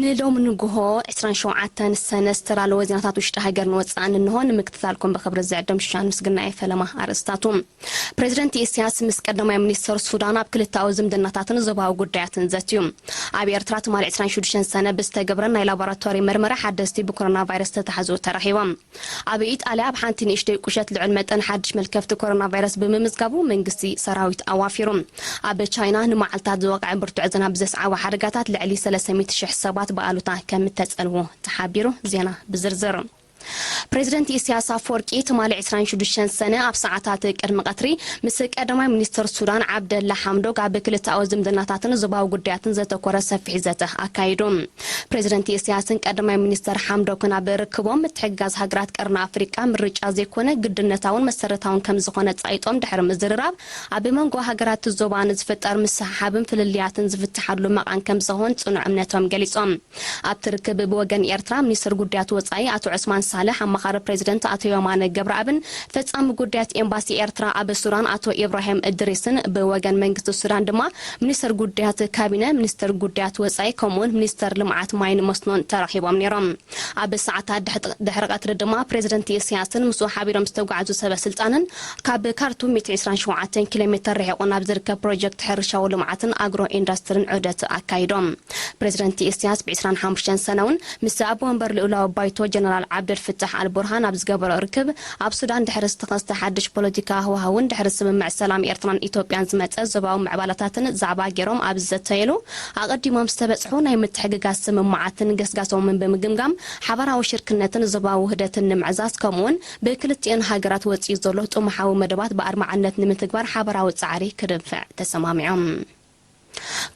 ንሎም ንግሆ ዕስራን ሸውዓተን ሰነ ዝተዳለወ ዜናታት ውሽጢ ሃገርን ወፃእን እንሆ። ንምክትታልኩም ብክብሪ ዝዕደም ሽሻን ምስግና እየ። ፈለማ ኣርእስታቱ። ፕሬዚደንት ኢሳያስ ምስ ቀዳማይ ሚኒስተር ሱዳን ኣብ ክልተኣዊ ዝምድናታትን ዞባዊ ጉዳያትን ዘትዩ። ኣብ ኤርትራ ትማሊ ዕስራን ሽዱሽተን ሰነ ብዝተገብረ ናይ ላቦራቶሪ መርመራ ሓደስቲ ብኮሮና ቫይረስ ዝተታሕዙ ተረኺቦም። ኣብ ኢጣልያ ኣብ ሓንቲ ንእሽተይ ቁሸት ልዑል መጠን ሓድሽ መልከፍቲ ኮሮና ቫይረስ ብምምዝጋቡ መንግስቲ ሰራዊት ኣዋፊሩ። ኣብ ቻይና ንመዓልታት ዝወቕዐ ብርቱዕ ዝናብ ዘስዓቦ ሓደጋታት ልዕሊ ሰለስተ ሚእቲ ሽሕ ሰባት ብኣሉታ ከም እተጸልዉ ተሓቢሩ። ዜና ብዝርዝር። ፕሬዚደንት ኢሳያስ ኣፈወርቂ ትማሊ ዕስራን ሽዱሽተን ሰነ ኣብ ሰዓታት ቅድሚ ቀትሪ ምስ ቀዳማይ ሚኒስተር ሱዳን ዓብደላ ሓምዶክ ኣብ ክልተኣዊ ዝምድናታትን ዞባዊ ጉዳያትን ዘተኮረ ሰፊሕ ዘተ ኣካይዱ። ፕሬዚደንት ኢሳያስን ቀዳማይ ሚኒስተር ሓምዶክን ኣብ ርክቦም ምትሕግጋዝ ሃገራት ቀርኒ ኣፍሪቃ ምርጫ ዘይኮነ ግድነታውን መሰረታውን ከም ዝኾነ ጻይጦም ድሕሪ ምዝርራብ ኣብ መንጎ ሃገራት ዞባ ንዝፍጠር ምስሕሓብን ፍልልያትን ዝፍትሓሉ መቓን ከም ዝኾን ጽኑዕ እምነቶም ገሊጾም። ኣብቲ ርክብ ብወገን ኤርትራ ሚኒስትር ጉዳያት ወጻኢ ኣቶ ዑስማን ሳልሕ፣ ኣማኻሪ ፕሬዚደንት ኣቶ የማነ ገብረኣብን ፈጻሚ ጉዳያት ኤምባሲ ኤርትራ ኣብ ሱዳን ኣቶ ኢብራሂም እድሪስን ብወገን መንግስቲ ሱዳን ድማ ሚኒስትር ጉዳያት ካቢነ፣ ሚኒስትር ጉዳያት ወጻኢ ከምኡውን ሚኒስትር ልምዓት ማይን መስኖን ተራኺቦም ነይሮም። ኣብ ሰዓታት ድሕጥ-፣ ድሕሪ ቀትሪ ድማ ፕሬዚደንት ኢሳያስን ምስኡ ሓቢሮም ዝተጓዓዙ ሰበ ስልጣንን ካብ ካርቱም ሚእቲ ዕስራን ሸውዓተን ኪሎ ሜተር ርሒቑ ናብ ዝርከብ ፕሮጀክት ሕርሻዊ ልምዓትን ኣግሮ ኢንዱስትሪን ዑደት ኣካይዶም። ፕሬዚደንት ኢሳያስ ብዕስራን ሓሙሽተን ሰነ እውን ምስ ኣቦ ወንበር ልኡላዊ ባይቶ ጀነራል ዓብደል ፍታሕ ኣል ቡርሃን ኣብ ዝገበሮ ርክብ፣ ኣብ ሱዳን ድሕሪ ዝተኸስተ ሓድሽ ፖለቲካ ሃዋህውን ድሕሪ ስምምዕ ሰላም ኤርትራን ኢትዮጵያን ዝመጸ ዞባዊ ምዕባለታትን ዛዕባ ገይሮም ኣብ ዝዘተየሉ፣ ኣቐዲሞም ዝተበጽሑ ናይ ምትሕግጋዝ ስምምዓትን ገስጋሶምን ብምግምጋም፣ ሓባራዊ ሽርክነትን ዞባዊ ውህደትን ንምዕዛዝ፣ ከምኡውን ብክልቲኤን ሃገራት ወጺኡ ዘሎ ጥሙሓዊ መደባት ብኣድማዕነት ንምትግባር ሓባራዊ ጻዕሪ ክድንፍዕ ተሰማሚዖም።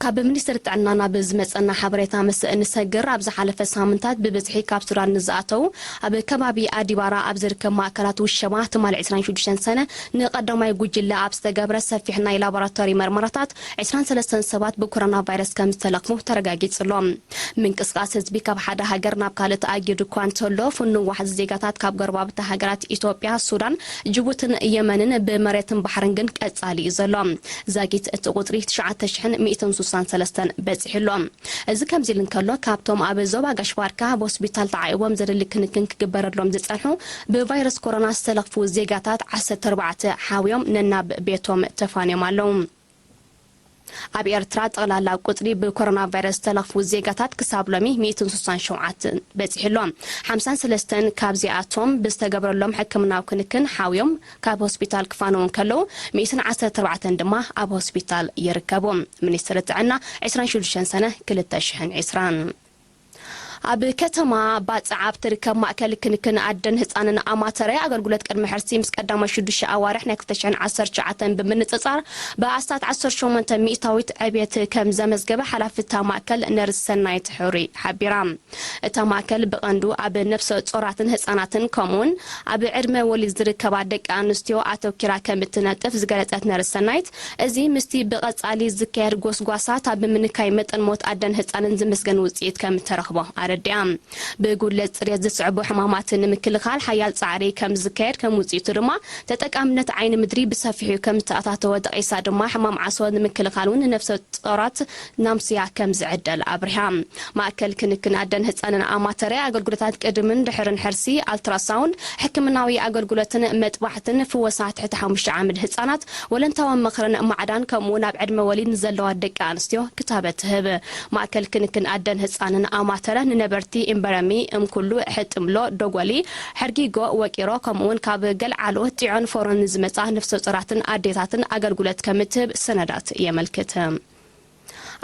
ካብ ሚኒስትሪ ጥዕና ናብ ዝመጸና ሓበሬታ ምስ እንሰግር፣ ኣብ ዝሓለፈ ሳምንታት ብብዝሒ ካብ ሱዳን ንዝኣተዉ ኣብ ከባቢ ኣዲባራ ኣብ ዝርከብ ማእከላት ውሸባ ትማሊ ዕስራን ሽዱሽተን ሰነ ንቐዳማይ ጉጅለ ኣብ ዝተገብረ ሰፊሕ ናይ ላቦራቶሪ መርመራታት ዕስራን ሰለስተን ሰባት ብኮሮና ቫይረስ ከም ዝተለኽፉ ተረጋጊጹ ኣሎ። ምንቅስቃስ ህዝቢ ካብ ሓደ ሃገር ናብ ካልእ ተኣጊዱ እኳ እንተሎ፣ ፍኑው ዋሕዚ ዜጋታት ካብ ጎረባብቲ ሃገራት ኢትዮጵያ፣ ሱዳን፣ ጅቡትን የመንን ብመሬትን ባሕርን ግን ቀጻሊ እዩ ዘሎ። ዛጊት እቲ ቁጽሪ ትሽዓተ ሽሕን ሚእትን ስሳን ሰለስተን በጺሑ ኣሎ። እዚ ከምዚ ኢሉ እንከሎ፣ ካብቶም ኣብ ዞባ ጋሽ ባርካ ኣብ ሆስፒታል ተዓኢቦም ዘድሊ ክንክን ክግበረሎም ዝጸንሑ ብቫይረስ ኮሮና ዝተለኽፉ ዜጋታት ዓሰርተ ኣርባዕተ ሓውዮም ነናብ ቤቶም ተፋንዮም ኣለዉ። ኣብ ኤርትራ ጠቕላላ ቁጽሪ ብኮሮና ቫይረስ ዝተለኽፉ ዜጋታት ክሳብ ሎሚ ሚእትን ስሳን ሸውዓተን በጺሑ ኣሎ። ሓምሳን ሰለስተን ካብዚኣቶም ብዝተገብረሎም ሕክምናዊ ክንክን ሓውዮም ካብ ሆስፒታል ክፋነዉ እንከለዉ፣ ሚእትን ዓሰርተ ኣርባዕተን ድማ ኣብ ሆስፒታል ይርከቡ። ሚኒስትሪ ጥዕና ዕስራን ሽዱሽተን ሰነ ክልተ ሽሕን ዕስራን። ኣብ ከተማ ባጽዕ ኣብ ትርከብ ማእከል ክንክን ኣደን ህጻንን ኣማተረ ኣገልግሎት ቅድመ ሕርሲ ምስ ቀዳማይ ሽዱሽተ ኣዋርሕ ናይ ክልተ ሽሕን ዓሰርተ ትሽዓተን ብምንጽጻር ብኣስታት ዓሰርተ ሸሞንተ ሚእታዊት ዕብየት ከም ዘመዝገበ ሓላፊ እታ ማእከል ነርስ ሰናይት ሕሩይ ሓቢራ። እታ ማእከል ብቐንዱ ኣብ ነፍሰ ጾራትን ህጻናትን ከምኡውን ኣብ ዕድመ ወሊድ ዝርከባ ደቂ ኣንስትዮ ኣተኪራ ከም እትነጥፍ ዝገለጸት ነርስ ሰናይት፣ እዚ ምስቲ ብቐጻሊ ዝካየድ ጎስጓሳት ኣብ ምንካይ መጠን ሞት ኣደን ህጻንን ዝምስገን ውጽኢት ከም እተረኽቦ ኣረዲኣ። ብጉድለት ጽሬት ዝስዕቡ ሕማማት ንምክልኻል ሓያል ጻዕሪ ከም ዝካየድ፣ ከም ውጽኢቱ ድማ ተጠቃምነት ዓይኒ ምድሪ ብሰፊሑ ከም ዝተኣታተወ ጠቒሳ ድማ፣ ሕማም ዓሶ ንምክልኻል እውን ንነፍሰ ጾራት ናምስያ ከም ዝዕደል ኣብሪሃ። ማእከል ክንክን ኣደን ህጻንን ኣማተረ ኣገልግሎታት ቅድምን ድሕርን ሕርሲ፣ ኣልትራሳውንድ፣ ሕክምናዊ ኣገልግሎትን መጥባሕትን፣ ፍወሳ ትሕቲ ሓሙሽተ ዓመት ህጻናት፣ ወለንታዊ ምኽርን ማዕዳን፣ ከምኡ እውን ኣብ ዕድመ ወሊድ ንዘለዋ ደቂ ኣንስትዮ ክታበት ትህብ። ማእከል ክንክን ኣደን ህጻንን ኣማተረ ንነበርቲ እምበረሚ፣ እምኩሉ፣ ሕጥምሎ፣ ዶጎሊ፣ ሕርጊጎ፣ ወቂሮ፣ ከምኡ እውን ካብ ገልዓሎ፣ ጢዖን ፎሮን ንዝመጻ ነፍሰ ጾራትን ኣዴታትን ኣገልግሎት ከም እትህብ ሰነዳት የመልክት።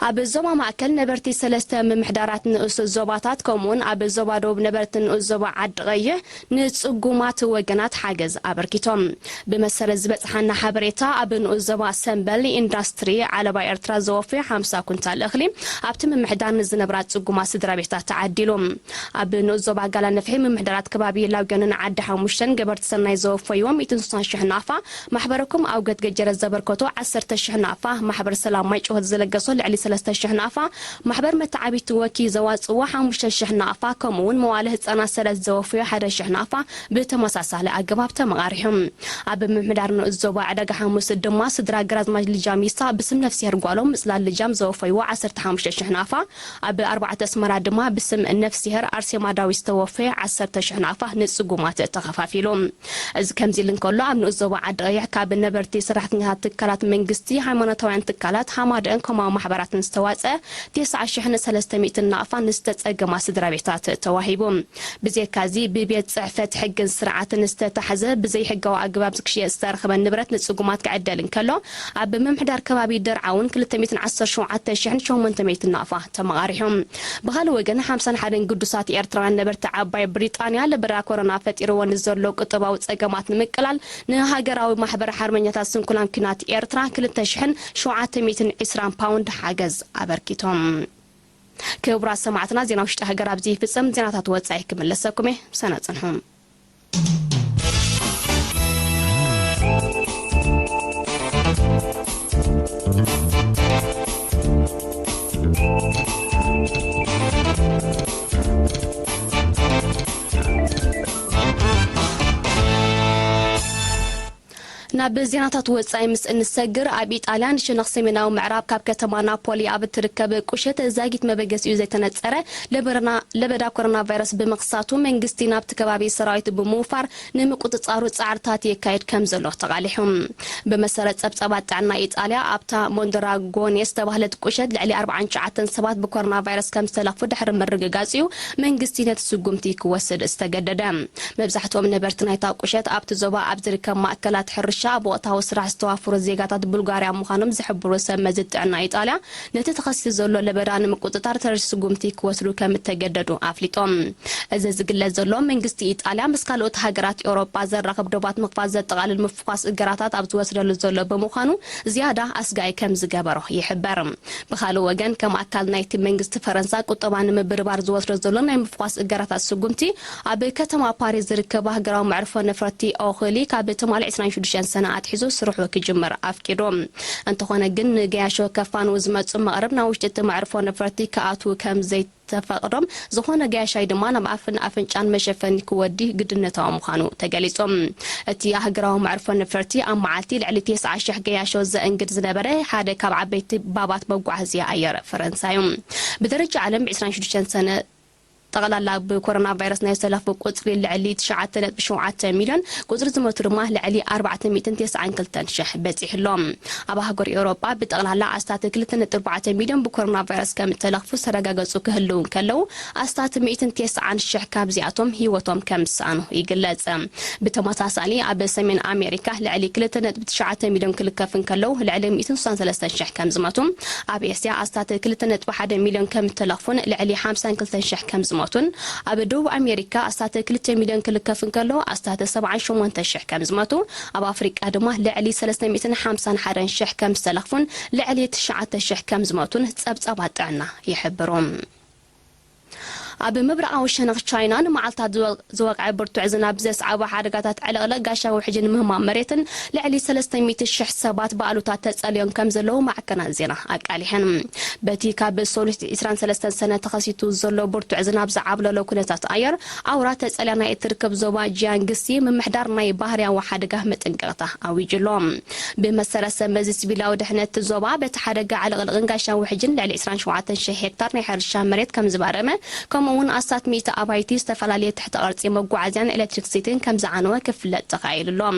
ኣብ ዞባ ማእከል ነበርቲ ሰለስተ ምምሕዳራት ንኡስ ዞባታት፣ ከምኡውን ኣብ ዞባ ደቡብ ነበርቲ ንኡስ ዞባ ዓዲ ቀይሕ ንጽጉማት ወገናት ሓገዝ ኣበርኪቶም። ብመሰረት ዝበጽሓና ሓበሬታ፣ ኣብ ንኡስ ዞባ ሰምበል ኢንዳስትሪ ዓለባ ኤርትራ ዘወፈዮ ሓምሳ ኩንታል እኽሊ ኣብቲ ምምሕዳር ንዝነብራ ጽጉማት ስድራ ቤታት ተዓዲሉ። ኣብ ንኡስ ዞባ ጋላ ነፍሒ ምምሕዳራት ከባቢ ላውዮንን ዓዲ ሓሙሽተን ገበርቲ ሰናይ ዘወፈይዎ ሚእትን ስሳን ሽሕ ናፋ፣ ማሕበረኩም ኣውገት ገጀረት ዘበርከቶ ዓሰርተ ሽሕ ናፋ፣ ማሕበር ሰላም ማይ ጭሆት ዝለገሶ ልዕሊ ሰለስተ ሽሕ ናቕፋ፣ ማሕበር መተዓቢቲ ወኪ ዘዋፅዎ ሓሙሽተ ሽሕ ናቕፋ፣ ከምኡ እውን መዋለ ህፃናት ሰለት ዘወፈዮ ሓደ ሽሕ ናቕፋ ብተመሳሳሊ ኣገባብ ተመቓሪሑ። ኣብ ምምሕዳር ንኡስ ዞባ ዕዳጋ ሓሙስ ድማ ስድራ ግራዝማች ልጃም ይሳ ብስም ነፍስሄር ጓሎም ምፅላል ልጃም ዘወፈይዎ ዓሰርተ ሓሙሽተ ሽሕ ናቕፋ፣ ኣብ ኣርባዕተ ኣስመራ ድማ ብስም ነፍስሄር ኣርሴማ ዳዊት ዝተወፈየ ዓሰርተ ሽሕ ናቕፋ ንፅጉማት ተኸፋፊሉ። እዚ ከምዚ ኢሉ እንከሎ፣ ኣብ ንኡስ ዞባ ዓዲ ቀይሕ ካብ ነበርቲ ሰራሕተኛታት ትካላት መንግስቲ፣ ሃይማኖታውያን ትካላት፣ ሃማደአን ከምኡ ማሕበራትን ዝተዋፀ ተስዓ ሽሕን ሰለስተ ሚእትን ናቕፋ ንዝተፀገማ ስድራ ቤታት ተዋሂቡ። ብዘይካዚ ብቤት ፅሕፈት ሕግን ስርዓትን ዝተታሕዘ ብዘይሕጋዊ ኣገባብ ክሽየጥ ዝተረኸበ ንብረት ንፅጉማት ክዕደል እንከሎ፣ ኣብ ምምሕዳር ከባቢ ደርዓ እውን ክልተ ሚእትን ዓሰርተ ሸውዓተ ሽሕን ሸሞንተ ሚእትን ናቕፋ ተመቓሪሑ። ብኻልእ ወገን ሓምሳን ሓደን ግዱሳት ኤርትራውያን ነበርቲ ዓባይ ብሪጣንያ ለበዳ ኮሮና ፈጢርዎ ንዘሎ ቁጠባዊ ጸገማት ንምቅላል ንሃገራዊ ማሕበር ሓርበኛታት ስንኩላን ኲናት ኤርትራ ክልተ ሽሕን ሸውዓተ ሚእትን ዕስራን ፓውንድ ሓገዝ ኣበርኪቶም። ክቡራት ሰማዕትና፣ ዜና ውሽጢ ሃገር ኣብዚ ይፍጸም። ዜናታት ወጻኢ ክምለሰኩም እየ። ምሳና ጽንሑ። ናብ ዜናታት ወጻኢ ምስ እንሰግር፣ ኣብ ኢጣልያ ንሸነኽ ሰሜናዊ ምዕራብ ካብ ከተማ ናፖሊ ኣብ እትርከብ ቁሸት ዛጊት መበገሲኡ ዘይተነጸረ ለበረና-፣ ለበዳ ኮሮና ቫይረስ ብምኽሳቱ፣ መንግስቲ ናብቲ ከባቢ ሰራዊት ብምውፋር ንምቁጽጻሩ ጻዕርታት የካይድ ከም ዘሎ ተቓሊሑ። ብመሰረት ጸብጻባት ጥዕና ኢጣልያ፣ ኣብታ ሞንደራጎኔ ዝተባህለት ቁሸት ልዕሊ ኣርባዓን ትሽዓተን ሰባት ብኮሮና ቫይረስ ከም ዝተለኽፉ ድሕሪ ምርግጋጽ እዩ መንግስቲ ነቲ ስጉምቲ ክወስድ ዝተገደደ። መብዛሕትኦም ነበርቲ ናይታ ቁሸት ኣብቲ ዞባ ኣብ ዝርከብ ማእከላት ሕርሻ ኣብ ወቕታዊ ስራሕ ዝተዋፈሩ ዜጋታት ቡልጋርያ ምዃኖም ዝሕብሩ ሰብ መዚ ጥዕና ኢጣልያ፣ ነቲ ተኸሲቱ ዘሎ ለበዳ ንምቁጽጻር ተረድሲ ስጉምቲ ክወስዱ ከም እተገደዱ ኣፍሊጦም። እዚ ዝግለጽ ዘሎ፣ መንግስቲ ኢጣልያ ምስ ካልኦት ሃገራት ኤውሮጳ ዘራኽብ ዶባት ምኽፋት ዘጠቓልል ምፍኳስ እገራታት ኣብ ዝወስደሉ ዘሎ ብምዃኑ፣ ዝያዳ ኣስጋኢ ከም ዝገበሮ ይሕበር። ብኻልእ ወገን፣ ከም ኣካል ናይቲ መንግስቲ ፈረንሳ ቁጠባ ንምብርባር ዝወስዶ ዘሎ ናይ ምፍኳስ እገራታት ስጉምቲ፣ ኣብ ከተማ ፓሪስ ዝርከብ ሃገራዊ መዕርፎ ነፈርቲ ኦክሊ ካብ ትማሊ ዕስራን ሽዱሽተን ሰነ ኣትሒዙ ስርሑ ክጅምር ኣፍቂዱ። እንተኾነ ግን፣ ንገያሾ ከፋንዉ ዝመጹ መቕርብ ናብ ውሽጢ እቲ መዕርፎ ነፈርቲ ክኣትዉ ከም ዘይተፈቕዶም፣ ዝኾነ ገያሻይ ድማ ናብ ኣፍን ኣፍንጫን መሸፈኒ ክወዲ ግድነታዊ ምዃኑ ተገሊጹ። እቲ ሃገራዊ መዕርፎ ነፈርቲ ኣብ መዓልቲ ልዕሊ ተስዓ ሽሕ ገያሾ ዘእንግድ ዝነበረ ሓደ ካብ ዓበይቲ ባባት መጓዓዝያ ኣየር ፈረንሳ እዩ። ብደረጃ ዓለም ብ ዕስራን ሽዱሽተን ሰነ ጠቕላላ ብኮሮና ቫይረስ ናይ ዝተለኽፉ ቁጽሪ ልዕሊ ትሽዓተ ነጥቢ ሸውዓተ ሚልዮን፣ ቁጽሪ ዝሞቱ ድማ ልዕሊ ኣርባዕተ ሚእትን ተስዓን ክልተን ሽሕ በጺሑ ኣሎ። ኣብ ኣህጉር ኤውሮጳ ብጠቕላላ ኣስታት ክልተ ነጥቢ ኣርባዕተ ሚልዮን ብኮሮና ቫይረስ ከም እተለኽፉ ዝተረጋገጹ ክህልዉ እንከለዉ፣ ኣስታት ሚእትን ተስዓን ሽሕ ካብዚኣቶም ህይወቶም ከም ዝሰኣኑ ይግለጽ። ብተመሳሳሊ፣ ኣብ ሰሜን ኣሜሪካ ልዕሊ ክልተ ነጥቢ ትሽዓተ ሚልዮን ክልከፍ እንከለዉ፣ ልዕሊ ሚእትን ስሳን ሰለስተን ሽሕ ከም ዝሞቱ፣ ኣብ ኤስያ ኣስታት ክልተ ነጥቢ ሓደ ሚልዮን ከም እተለኽፉን ልዕሊ ሓምሳን ክልተን ሽሕ ከም ዝሞቱን፣ ኣብ ደቡብ ኣሜሪካ ኣስታት ክልተ ሚልዮን ክልከፍ እንከሎ፣ ኣስታት ሰብዓን ሸሞንተ ሽሕ ከም ዝሞቱ፣ ኣብ ኣፍሪቃ ድማ ልዕሊ ሰለስተ ሚእትን ሓምሳን ሓደን ሽሕ ከም ዝተለኽፉን ልዕሊ ትሽዓተ ሽሕ ከም ዝሞቱን ጸብጻባት ጥዕና ይሕብሩ። ኣብ ምብራቓዊ ሸነኽ ቻይና ንመዓልታት ዝወ-፣ ዝወቕዐ ብርቱዕ ዝናብ ዘስዓቦ ሓደጋታት ዕልቕልቕ፣ ጋሻ ውሕጅን ምህማም መሬትን ልዕሊ ሰለስተ ሚእቲ ሽሕ ሰባት ብኣሉታ ተጸልዮም ከም ዘለዉ ማዕከናት ዜና ኣቃሊሐን። በቲ ካብ ሶሉስ ዕስራን ሰለስተን ሰነ ተኸሲቱ ዘሎ ብርቱዕ ዝናብ ዝዓብለሎ ኩነታት ኣየር፣ ኣውራ ተጸልያ ናይ እትርከብ ዞባ ጂያንግሲ ምምሕዳር ናይ ባህርያዊ ሓደጋ መጠንቀቕታ ኣዊጁ ኣሎ። ብመሰረት ሰብ መዚ ሲቪላዊ ድሕነት ዞባ፣ በቲ ሓደጋ ዕልቕልቕን ጋሻ ውሕጅን ልዕሊ ዕስራን ሸውዓተን ሽሕ ሄክታር ናይ ሕርሻ መሬት ከም ዝባረመ፣ ከምኡ እውን ኣስታት ሚእቲ ኣባይቲ፣ ዝተፈላለየ ትሕተ ቅርጺ መጓዓዝያን ኤሌክትሪክሲቲን ከም ዝዓነወ ክፍለጥ ተኻኢሉ ኣሎ።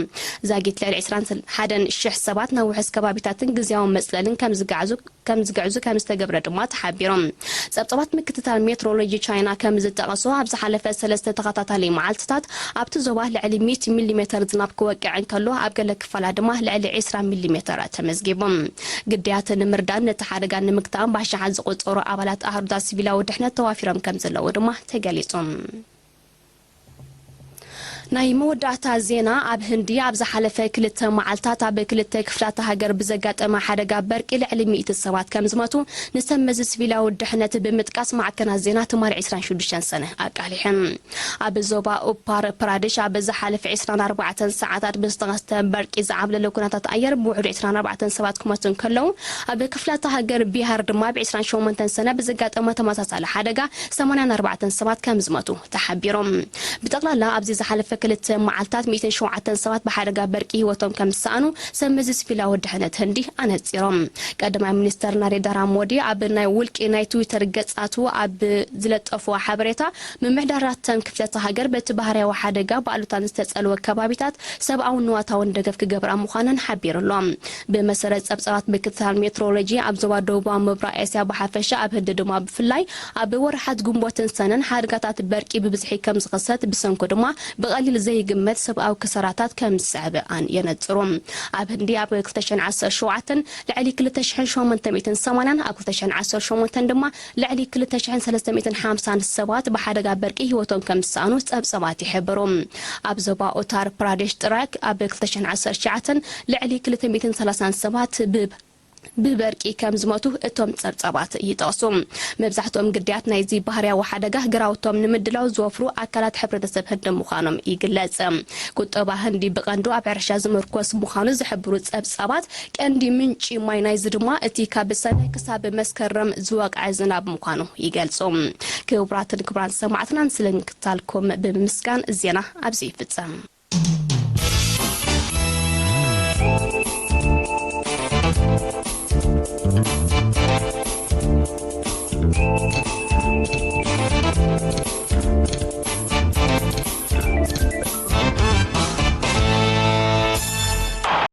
ዛጊት ልዕሊ ዕስራን ሓደን ሽሕ ሰባት ናብ ውሑስ ከባቢታትን ግዝያዊ መጽለልን ከም ዝገዓዙ ከም ዝግዕዙ ከም ዝተገብረ ድማ ተሓቢሩ። ጸብጻባት ምክትታል ሜትሮሎጂ ቻይና ከም ዝጠቐሶ፣ ኣብ ዝሓለፈ ሰለስተ ተኸታታሊ መዓልትታት ኣብቲ ዞባ ልዕሊ ሚእቲ ሚሊሜተር ዝናብ ክወቅዕ እንከሎ፣ ኣብ ገለ ክፋላት ድማ ልዕሊ ዕስራ ሚሊሜተር ተመዝጊቡ። ግዳያት ንምርዳን ነቲ ሓደጋ ንምግታእን ብኣሽሓት ዝቑጸሩ ኣባላት ኣህዱታት ሲቪላዊ ድሕነት ተዋፊሮም ከም ዘለዉ ድማ ተገሊጹ። ናይ መወዳእታ ዜና። ኣብ ህንዲ ኣብ ዝሓለፈ ክልተ መዓልታት ኣብ ክልተ ክፍላተ ሃገር ብዘጋጠመ ሓደጋ በርቂ ልዕሊ ሚእቲ ሰባት ከም ዝሞቱ ንሰብ መዚ ሲቪላዊ ድሕነት ብምጥቃስ ማዕከናት ዜና ትማሊ ዕስራን ሽዱሽተን ሰነ ኣቃሊሐን። ኣብ ዞባ ኡፓር ፕራዴሽ ኣብ ዝሓለፈ ዕስራን ኣርባዕተን ሰዓታት ብዝተኸስተ በርቂ ዝዓብለለ ኩነታት ኣየር ብውሕዱ ዕስራን ኣርባዕተን ሰባት ክሞቱ እንከለዉ፣ ኣብ ክፍላተ ሃገር ቢሃር ድማ ኣብ ዕስራን ሸሞንተን ሰነ ብዘጋጠመ ተመሳሳሊ ሓደጋ ሰማንያን ኣርባዕተን ሰባት ከም ዝሞቱ ተሓቢሮም። ብጠቕላላ ኣብዚ ዝሓለፈ ክልተ መዓልታት ሚእትን ሸውዓተን ሰባት ብሓደጋ በርቂ ህይወቶም ከም ዝሰኣኑ ሰብ መዚ ሲቪላዊ ድሕነት ህንዲ ኣነጺሮም። ቀዳማይ ሚኒስተር ናሬንድራ ሞዲ ኣብ ናይ ውልቂ ናይ ትዊተር ገጻቱ ኣብ ዝለጠፍዎ ሓበሬታ፣ ምምሕዳራተን ክፍለተ ሃገር በቲ ባህርያዊ ሓደጋ ብኣሉታን ዝተጸልወ ከባቢታት ሰብኣውን ንዋታውን ደገፍ ክገብራ ምዃነን ሓቢሩ ኣሎ። ብመሰረት ጸብጻባት ምክትታል ሜትሮሎጂ፣ ኣብ ዞባ ደቡባዊ ምብራቕ ኤስያ ብሓፈሻ፣ ኣብ ህንዲ ድማ ብፍላይ፣ ኣብ ወርሓት ግንቦትን ሰነን ሓደጋታት በርቂ ብብዝሒ ከም ዝኽሰት፣ ብሰንኩ ድማ ብቐሊል ዘይግመት ሰብኣዊ ክሳራታት ከም ዝስዕብ ኣን-፣ የነጽሩ። ኣብ ህንዲ ኣብ ክልተ ሽሕን ዓሰርተ ሸውዓተን ልዕሊ ክልተ ሽሕን ሸሞንተ ሚእትን ሰማንያን፣ ኣብ ክልተ ሽሕን ዓሰርተ ሸሞንተን ድማ ልዕሊ ክልተ ሽሕን ሰለስተ ሚእትን ሓምሳን ሰባት ብሓደጋ በርቂ ህይወቶም ከም ዝሰኣኑ ጸብጻባት ይሕብሩ። ኣብ ዞባ ኡታር ፕራዴሽ ጥራይ ኣብ ክልተ ሽሕን ዓሰርተ ትሽዓተን ልዕሊ ክልተ ሚእትን ሰላሳን ሰባት ብ-፣ ብበርቂ ከም ዝሞቱ እቶም ጸብጻባት ይጠቕሱ። መብዛሕትኦም ግዳያት ናይዚ ባህርያዊ ሓደጋ ግራውቶም ንምድላው ዝወፍሩ ኣካላት ሕብረተሰብ ህንዲ ምዃኖም ይግለጽ። ቁጠባ ህንዲ ብቐንዱ ኣብ ሕርሻ ዝምርኮስ ምዃኑ ዝሕብሩ ጸብጻባት፣ ቀንዲ ምንጪ ማይ ናይዚ ድማ እቲ ካብ ሰነ ክሳብ መስከረም ዝወቕዐ ዝናብ ምዃኑ ይገልጹ። ክቡራትን ክቡራን ሰማዕትና፣ ስለ ምክትታልኩም ብምምስጋን ዜና ኣብዚ ይፍጸም።